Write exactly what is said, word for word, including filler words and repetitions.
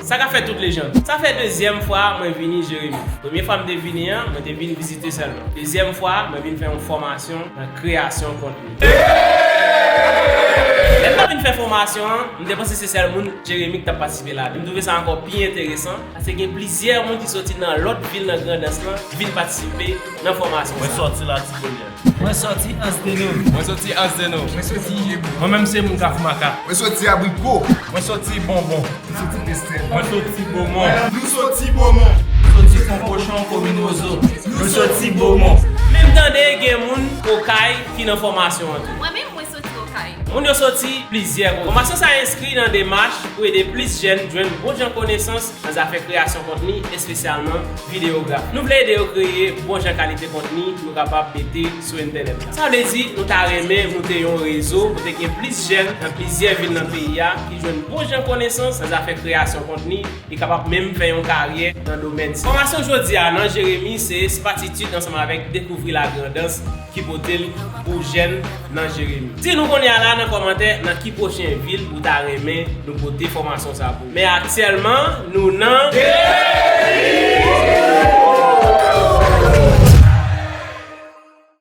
Sa ka fèt tout lejann. Sa fè dezyèm fwa mwen vini Jeremi. Premye fwa m te vini an, mwen te vin vizite sèlman. Dezyèm fwa, mwen vin fè yon fòmasyon nan kreyasyon kontni. Lè m t ap vin fè fòmasyon an, m te panse se sèl moun Jeremi ki t ap patisipe ladan. M twouve sa ankò pi enteresan, paske gen plizyè moun ki soti nan lòt vil nan Grandans lan vin patisipe nan fòmasyon sa. Mwen sòti Latibonit. Mwen sòti Ansdeno. Mwen sòti Ansdeno. Mwen sòti Yebo. Mwen menm se moun Kafou Makak. Mwen sòti Abriko. Mwen sòti Bonbon. Mwen sòti Estèl. Mwen sòti Bomon. Nou sòti Bomon. Sòti Konkochon, komin Wozo. Nou sòti Bomon. Men m tande gen moun Okay ki nan fòmasyon an tou. Mwen menm, mwen sòti Okay. Moun yo sòti plizyè kote. Fòmasyon sa a enskri nan demach pou ede plis jèn jwenn bon jan konesans nan zafè kreyasyon kontni, espesyalman videyografi. Nou vle ede yo kreye bon jan kalite kontni pou yo kapab mete sou entènèt la. Sa vle di, nou ta renmen moute yon rezo kote gen plis jèn nan plizyè vil nan peyi a ki jwenn bon jan konesans nan zafè kreyasyon kontni e kapab menm fè yon karyè nan domèn sa. Fòmasyon jodi a nan Jeremi se Spatitude ansanm avèk Dekouvri Lagrandans ki pote l pou jèn nan Jeremi. Di nou kounye a la nan kòmantè nan ki pwochen vil ou ta renmen nou pote fòmasyon sa pou. Men aktyèlman, nou nan